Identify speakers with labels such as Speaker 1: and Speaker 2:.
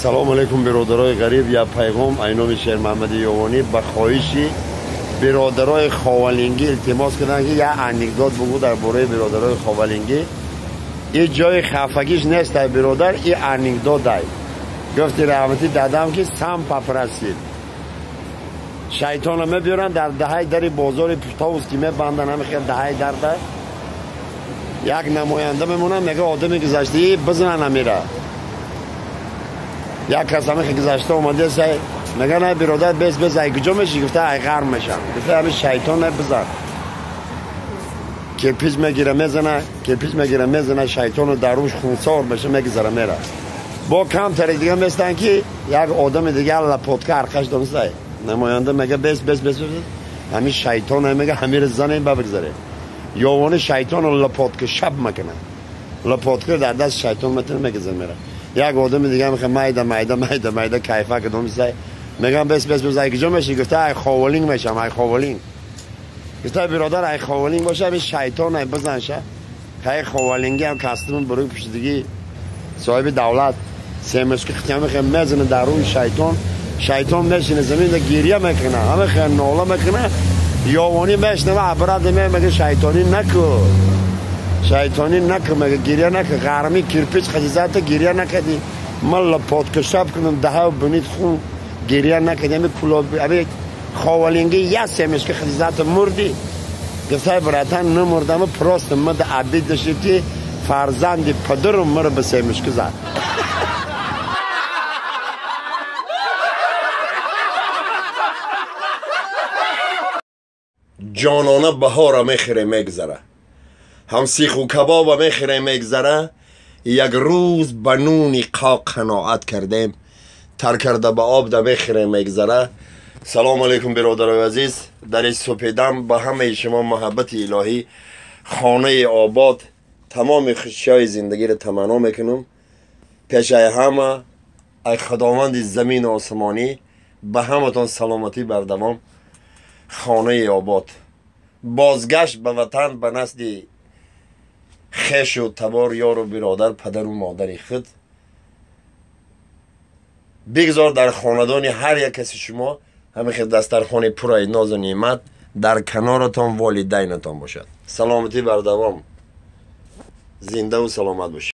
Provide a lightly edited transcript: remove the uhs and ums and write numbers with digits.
Speaker 1: Салом алейкум, бародарои ғариб. Я пайғом айноми Шермаҳмади Ёвонӣ ба хоҳиши бародарои Ховалингӣ илтимос карданд, ки я анекдот бугӯ дар бораи бародарои Ховалингӣ. И ҷои хафагиш нест, ай биродар, и анекдот ай. Гуфти раҳмати дадам, ки сам попросил. Шайтона мебиёранд, дар даҳаи дари бозори Пуштовус ки мебанданд, ҳами хел даҳаи дарда як намоянда мемонад, мега одами гузаштаи бизанан амира. Як кас ҳами гузашта омадааст, мега най биродар, бес бес, ай куҷо меши? Гуфта ай ғарм мешам. Гуфта ҳами шайтон най бизан. Кирпич мегира мезана, кирпич мегира мезана, шайтону дар рӯш хунсор меша, мегузара мера. Бо камтаре дига местанд, ки як одами дига лопатка арқаш донистай. Намоянда мега бес бес бес, ҳами шайтон мега ҳамира занем ба бигзаре. Ёвони шайтону лопатка шаб макана. Лопатка дар даст шайтон метана, мегузара мера. Як одами дига меха майда майда майда майда кайфа кадомистай. Мегам бес бес бес, ай куҷо меши? Гуфта ай Ховалинг мешам, ай Ховалинг. Гуфта биродар, ай Ховалинг боша, ами шайтон ай бизан ша. Хай Ховалинги ҳам кастуми бурук пӯшидагӣ соҳиби давлат семечки хитя мезана дар рӯи шайтон. Шайтон мешина замин, гиря мекуна, ҳама хел нола мекуна. Ёвонӣ мешнава, абрад мега шайтонӣ наку. Шайтонӣ наку, мега гиря наку, ғарми кирпич хазизата гиря накади. Ман лопатка шаб кунам даҳа бунид хун гиря накади. Ами кулоб ами Ховалинги я семечка хазизата мурди. Гуфтай братан, намурдам, просто мада обид дошт, ки фарзанди падарум мара ба семечка зад.
Speaker 2: Ҷонона баҳора мехӯре мегзара, ҳам сиху кабоба мехӯре мегзара. Як рӯз ба нуни қоқ қаноат кардем, тар карда ба об да мехӯре мегзара. Салому алейкум, биродарои азиз. Дар ин супедам ба ҳамаи шумо муҳаббати илоҳӣ, хонаи обод, тамоми хушиҳои зиндагиро таманно мекунам. Пешаи ҳама ай худованди замину осмонӣ ба ҳаматон саломатӣ бардавом, хонаи обод, бозгашт ба ватан, ба назди хешу табор, ёру биродар, падару модари худ. Бигзор дар хонадони ҳар як каси шумо ҳамин хел дастархони пурраи нозу неъмат, дар каноратон волидайнатон бошад. Саломатӣ бардавом, зиндаву саломат бошед.